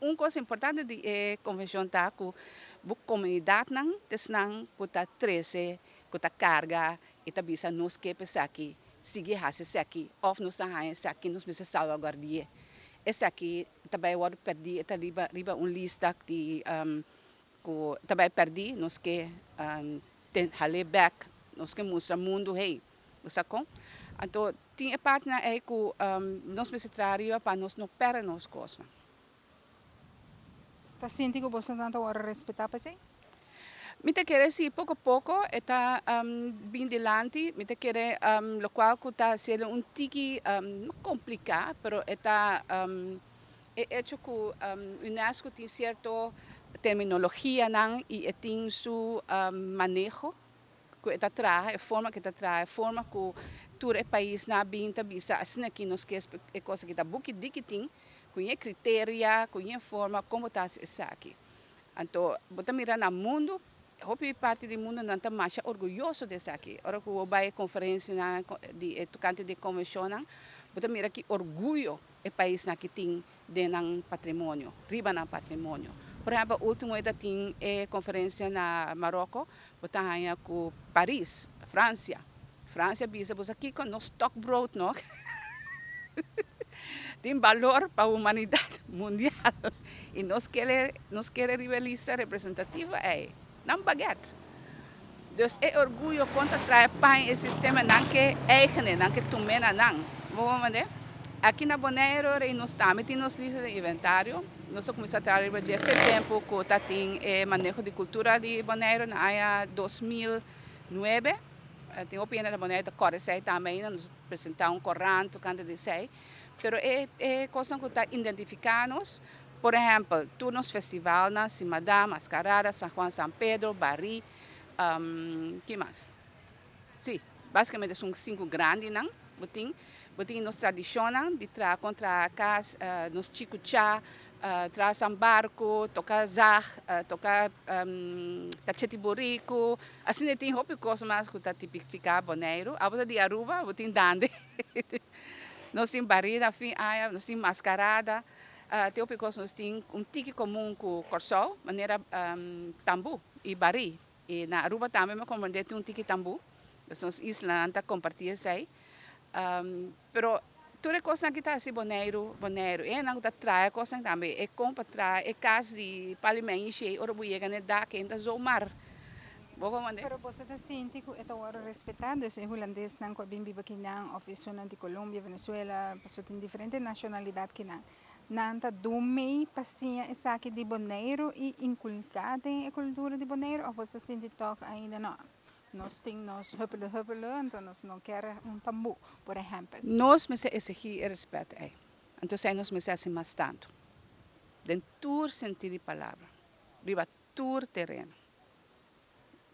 Un kos importante di e konvenshon ta ku bo komunidatnan ta esnan ku ta trese, ku ta karga i ta bisa nos ke pa esaki, sigui hasi esaki òf nos ta haña esaki, nos mester salvaguardi'é. Esaki ta bai wòrdu pèrdí, e ta riba riba un lista di ku ta bai pèrdí, nos ke hal'é bèk, nos ke mustra mundu hey, bo sa kon? Anto tin e partinan ei ku nos mester traha riba pa nos no pèrdè nos kosnan. Ta sinti ku boso nan ta wòrdu respetá pa esei? Mi ta kere si poko poko e ta bin dilanti. Mi ta kere lokual ku ta hasiel un tiki no kompliká pero e ta e echo ku UNESCO tin sierto terminologianan i e tin su maneho ku e ta traha, e forma ku e ta traha, e forma ku tur e paisnan a bin ta bisa asina aki nos ke e kos aki ta buki diki tin ku ñe kriteria, ku ñe forma kon bo ta hasi esaki. Anto bo ta mira na mundu, hopi parti di mundu nan ta masha orguyoso di esaki. Ora ku bo bai e konferensianan di e tokante di e konvenshonnan, bo ta mira ki orguyo e paisnan aki tin den nan patrimonio, riba nan patrimonio. Por ehèmpel, ultimo e ta tin e konferensia na Maroko, bo ta haña ku Paris, Fransia. Fransia bisa bo sa kiko nos stokbrood no tin balor pa humanidat mundial i nos kere nos kere riba e lista representativo ei nan baguette. Dus e orguyo kon ta trae pan e sistema nan ke eigene nan ke tum'é na nan. Bo por mende? Aki na Boneiru rei nos tambe tin nos lista di inventario. Nos a kuminsá traha riba dje fe tempu ku ta tin e maneho di kultura di Boneiru na aña 2009. Tin hopi hende na Boneiru ta kòrda esei tambe ainda. Nos a presentá un korant tokante di esei. Pero e e kosnan ku ta identifiká nos, por ehèmpel, tur nos festivalnan, Simadá, Maskarada, San Juan San Pedro, Barí, ki mas? Sí, básikamente esun sinku grandinan bo tin. Bo tin nos tradishonnan di traha kon traha kas, nos chikuchá, traha san barku, toka zag, toka kacheti buriku, asina tin hopi kos mas ku ta tipifiká Boneiru. Abo ta di Aruba, bo tin dande. Nos tin barí na fin aña, nos tin maskarada, tin hopi kos nos tin un tiki komun ku Kòrsou, manera tambú i barí. I na Aruba tambe mi a komprendé tin un tiki tambú, dus nos islanan ta kompartí esei. Pero tur e kosnan aki ta hasi Boneiru Boneiru. E hendenan ku ta traha e kosnan tambe, e kon pa traha e kas di pali mènshi ei ora bo yega na e dak ei ta zomaar. Bo komprendé? Pero boso ta sinti ku e ta wòrdu respetá? Dus e hulandesnan ku a bin biba kinan òf esunnan di Colombia, Venezuela, pasobra tin diferente nashonalidat kinan. Nan ta dun mei pa siña esaki di Boneiru i inkulká den e kultura di Boneiru òf boso ta sinti tòg ainda no? Nos tin nos huppele huppele, anto nos no kier un tambú, por ehèmpel. Nos mester esigí e rèspèt ei. Anto esei nos mester hasi mas tantu, den tur sentí di palabra, riba tur tereno.